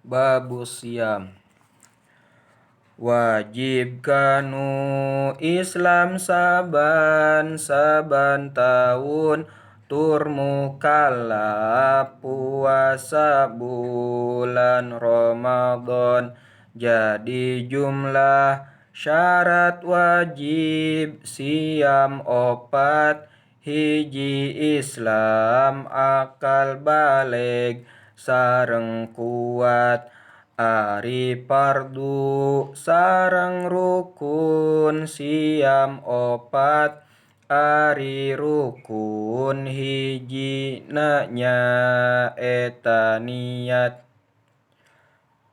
Babus siam. Wajib kanu Islam saban saban taun tur mukallaf puasa bulan Ramadan. Jadi jumlah syarat wajib siam opat, hiji Islam akal balig sareng kuat. Ari fardu sareng rukun siam opat, ari rukun hijina nyaeta niat.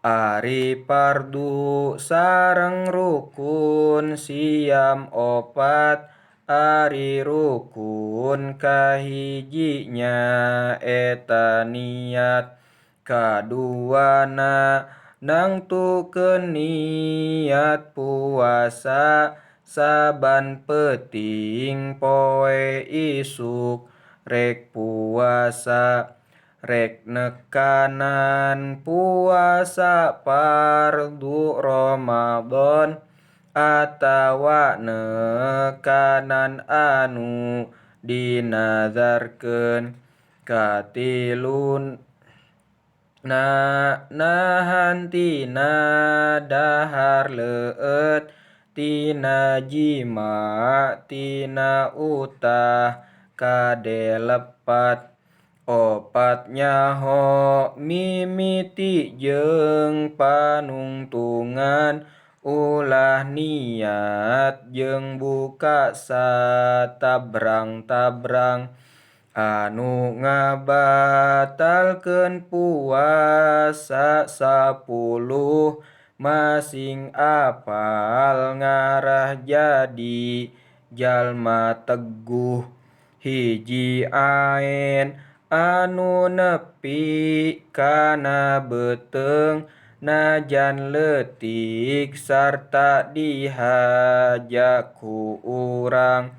Ari fardu sareng rukun siam opat, ari rukun kahiji nyaeta niat. Kaduana nangtukeun niat puasa saban peuting poe isuk rek puasa. Rek nekanan puasa fardu Ramadan atawa nekanan anu dinazarkeun. Katiluna nahan tina dahar leueut, tina jima, tina utah kade lepat. Opat nyaho mimiti jeung panungtungan, ulah niat jeung buka satabrang-tabrang. Anu ngabatalkeun puasa 10 masing apal ngarah jadi jalma teguh. Hiji aen anu nepi kana beuteung najan leutik sarta dihaja ku urang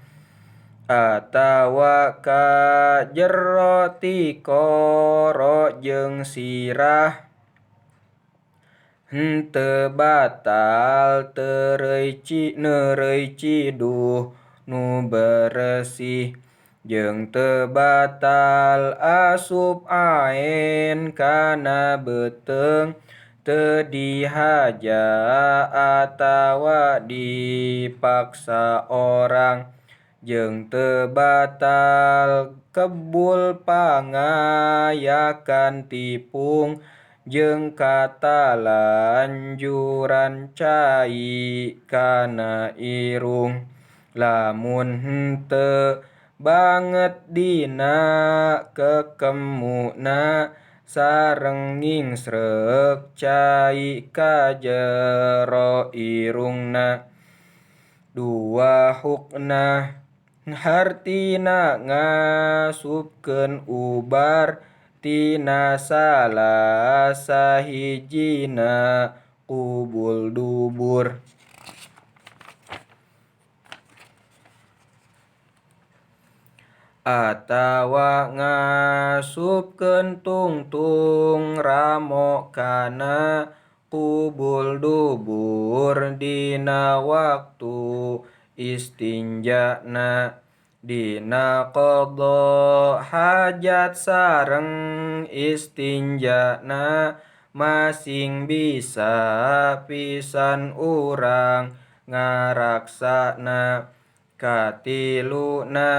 atawa ka jero tikoro jeung sirah. Henteu batal neureuy ciduh nu beresih, jeung teu batal asup aen kana beuteung teu dihaja atawa dipaksa orang, jeung teu batal kebul pangayakan tipung jeung katalanjuran cai kana irung. Lamun henteu banget dina kekemuna sareng ngingsreuk cai ka jero irungna. Dua hukna hartina ngasupkeun ubar tina salah sahijina kubul dubur. Atawa ngasupkeun tungtung ramo kana kubul dubur dina waktu istinjana. Dina qadha hajat sareng istinjana masing bisa pisan urang ngaraksana. Katiluna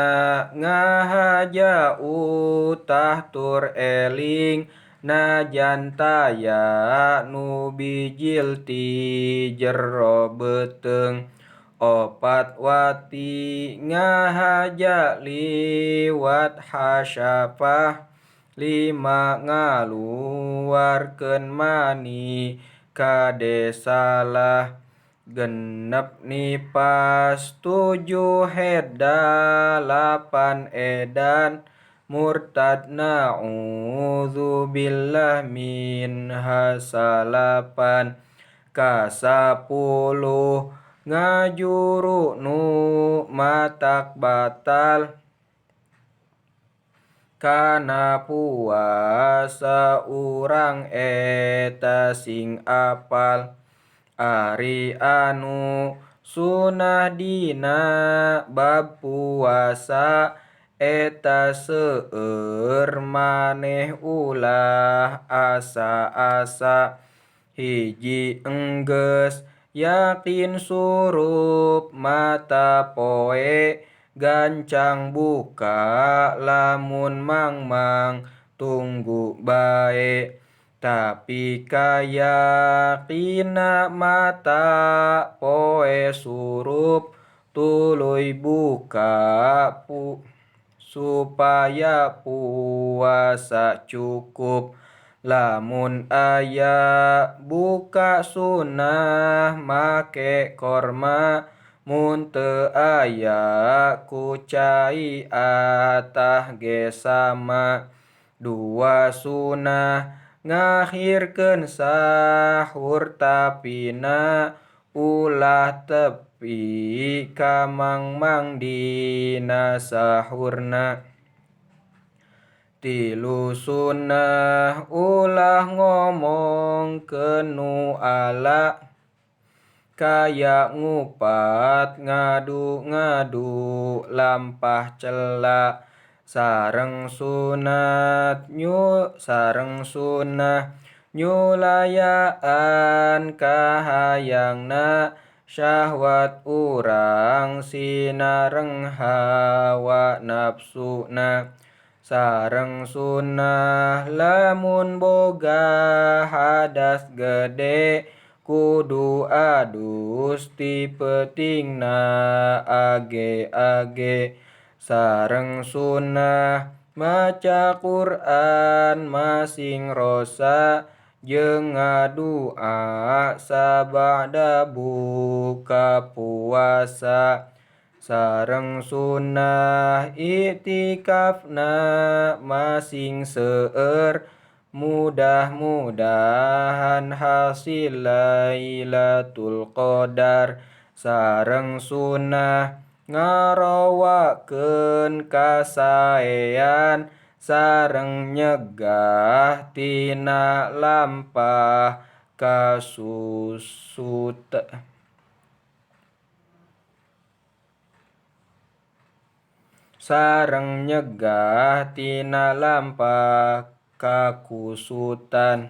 ngahaja utah tur eling najan taya nu bijil ti jero beuteung. Opat wati ngahaja liwat hasyafah. Lima ngaluarkeun mani kade salah. 6 nipas 7 haid 8 edan murtad na'udzubillah min hasalapan. Ka-10 ngajuru nu matak batal. Kana puasa urang eta sing apal. Ari anu sunah dina bab puasa eta seueur maneh ulah asa-asa. Hiji enggeus yakin surup mata poe gancang buka lamun mangmang tunggu bae. Tapi kayakinna mata poe surup tuluy buka supaya puasa cukup. Lamun aya buka sunah make korma mun teu aya ku cai atah ge sama. Dua sunah ngakhirkeun sahur tapina ulah tepi ka mangmang dina sahurna. Tilu sunah ulah ngomongkeun nu ala kaya ngupat ngadu-ngadu lampah cela. Sareng sunah nyulayaan kahayangna syahwat urang sinareng hawa nafsuna. Sareng sunah lamun boga hadas gede kudu adus ti peutingna age-age. Sareng sunah maca Qur'an masing rosa jeung ngadua sabada buka puasa. Sareng sunah iktikafna masing seueur mudah-mudahan hasil Lailatul Qadar. Sareng sunah ngarawakeun kasaean sareng nyegah tina lampah kasusut. Sareng nyegah tina lampah kakusutan.